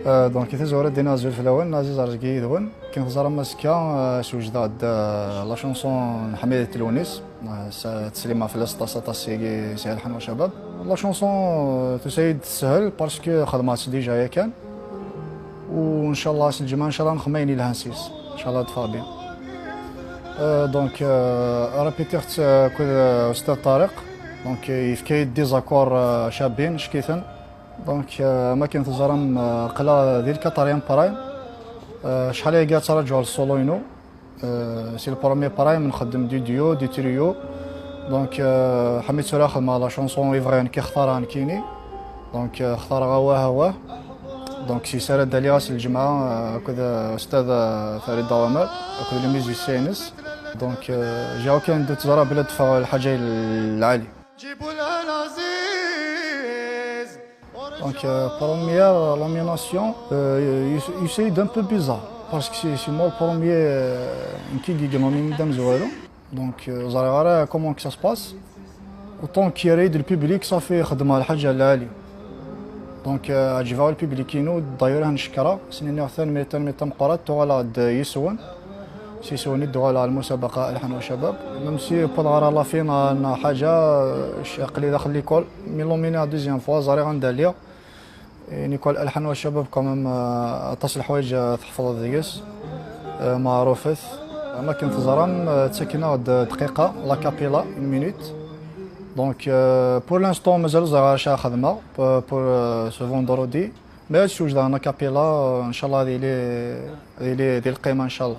Donc تزور دينا زول فلاون عزيز رزقي يدون كان خزارة ماسكا سوجد la chanson حميد تلونيس تسليمة في لاصطاس سي سي الحان وشباب. la chanson تسيد تسهل parce que خدمات déjà يا كان، وان شاء الله الجمعة ان شاء الله نخميني لها نسيس ان شاء الله تفا bien. donc répéter كل استاذ طارق، donc يفكي des accords شابين شكيثن. donc ما كاين تزرم قلا ديال quatrième prime شحال هي تراجعوا السولوينو، c'est ال premier prime نخدم des duos، des trios. donc حميد سورا خدمة la chanson يفغي كي اختارها نكيني، donc اختار غواه هواه. donc سي سارة دالي غاس الجمعة كذا أستاذ فريد دوامر كذا les musiciens. donc j'ai aucun doute زرا بلا تفا الحاجة العالي. جيبوا لها العزيز. Donc, première nomination, c'est un peu bizarre parce que c'est moi le premier qui nominé دام. Donc, زعما comment que ça se passe. Autant qu'il y a le public, ça fait خدمة الحاجة العالية. donc عجبها ال public ينو، d'ailleurs نشكرها سنين ثاني ميتان ميتان قرات تغالا يسون سيسوني الدغال على المسابقة ألحان وشباب، même si pour la finale حاجة قلي داخل l'école، mais nominé deuxième fois زاري غنداليا l'école ألحان والشباب quand même تصل الحوايج تحفظ ديس معروفة. ما كنت زرام تسكنة دقيقة l'a cappella une minute. donc pour l'instant مازال زغا خدمة pour ce vendredi، mais سوجد a cappella ان شاء الله هذه لي هذه لي ديال القيمة ان شاء الله.